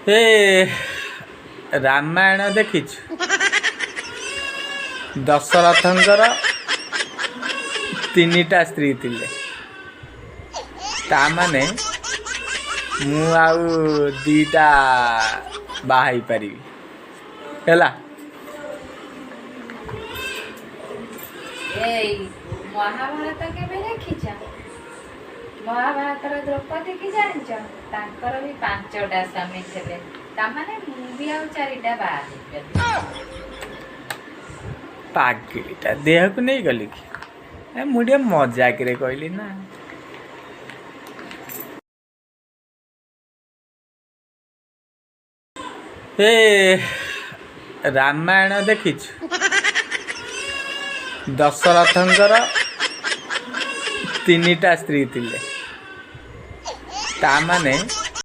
ଏ ରାମାୟଣ ଦେଖିଛୁ? ଦଶରଥଙ୍କର ତିନିଟା ସ୍ତ୍ରୀ ଥିଲେ, ତା ମାନେ ମୁଁ ଆଉ 2ଟା ବାହା ହେଇପାରିବି, ହେଲା। ଏଇ, ମହାଭାରତ କେବେ ଦେଖିଛ? ମହାଭାରତର ଦ୍ରୌପଦୀ କି ଜାଣିଛ? ତାଙ୍କର ବି 5ଟା ସ୍ୱାମୀ ଥିଲେ, ତାମାନେ ମୁଁ ବି ଆଉ 4ଟା ବାହା ହେଇପାରିବି। ପାଗିଳିଟା, ଦେହକୁ ନେଇଗଲି କି? ଏ ମୁଁ ଟିକେ ମଜାକରେ କହିଲି ନା। ଏ ରାମାୟଣ ଦେଖିଛୁ? ଦଶରଥଙ୍କର ତିନିଟା ସ୍ତ୍ରୀ ଥିଲେ, ତା ମାନେ